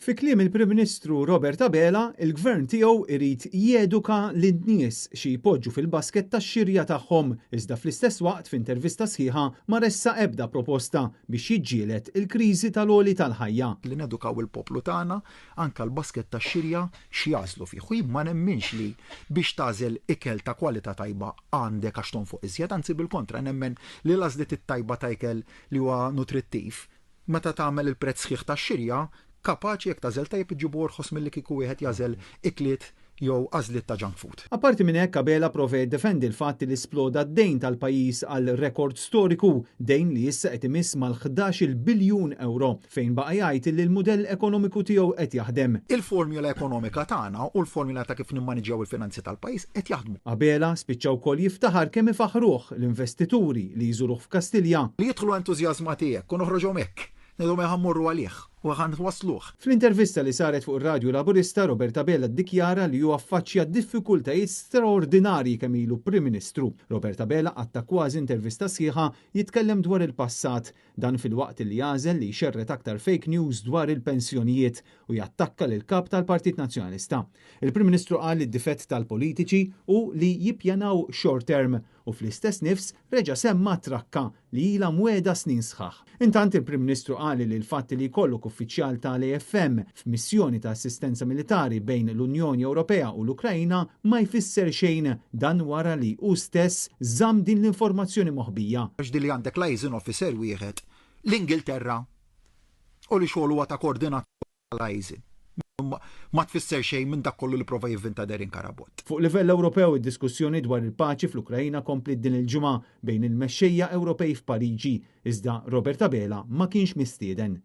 Fi kliem il-Prim Ministru Robert Abela, il-Gvern tiegħu irid jeduka lin-nies xi jpoġġu fil-basket tax-xirja tagħhom, iżda fl-istess waqt f'intervista sħiħa ma ressaq ebda proposta biex jiġġieled il-kriżi tal-għoli tal-ħajja. Li nedukaw il-poplu tagħna anke l-basket tax-xirja x'jagħżlu fih. U jien ma nemminx li biex tagħżel ikel ta' kwalità tajba għandek għax tonfoq iżjed, anzi bil-kontra nemmen li l-għażliet it-tajba ta' ikel li huwa nutrittiv, meta tagħmel il-prezz sħiħ tax-xirja, kapaċi jekk tagħżel tajjeb iġġibu orħos milli kieku wieħed jagħżel ikliet jew għażliet ta' junk food. Apparti minn hekk, Abela prova jiddefendi l-fatt li sploda d-dejn tal-pajjiż għal rekord storiku, dejn li issa qed imiss mal-ħdax-il biljun ewro, fejn baqa' jgħid li l-mudell ekonomiku tiegħu qed jaħdem. Il-formula ekonomika tagħna u l-formula ta' kif nimmaniġġjaw il-finanzi tal-pajjiż qed jaħdmu. Abela spiċċa wkoll jiftaħar kemm ifaħħruh l-investituri li jżuruh f'Kastilja. Li jidħlu entużjażmati hekk u noħroġhom hekk. Ngħidulhom ejja ħa mmorru għalih u ħa nwassluh. Fl-intervista li saret fuq ir-radju Laburista, Robert Abela ddikjara li hu affaċċja diffikultajiet straordinarji kemm ilu Prim Ministru. Robert Abela qatta' kważi intervista sħiħa jitkellem dwar il-passat. Dan filwaqt li għażel li jxerred aktar fake news dwar il-pensjonijiet u jattakka lill-Kap tal-Partit Nazzjonalista. Il-Prim Ministru qal li d-difett tal-politiċi hu li jippjanaw short term u fl-istess nifs reġa' semma t-trakka li ilha mwiegħda snin sħaħ. Intant il-Prim Ministru qal li l-fatt li jkollok uffiċjal tal-AFM f'missjoni ta' assistenza militari bejn l-Unjoni Ewropea u l-Ukraina ma jfisser xejn dan wara li hu stess żamm din l-informazzjoni moħbija. Għax din li għandek liaison officer wieħed l-Ingilterra u li xogħlu huwa ta' koordinazzjoni liaison ma tfisser xejn minn dak kollu li prova jivvinta Darren Carabott. Fuq livell Ewropew id-diskussjoni dwar il-paċi fl-Ukraina kompliet din il-ġimgħa bejn il-mexxejja Ewropej f'Pariġi, iżda Robert Abela ma kienx mistieden.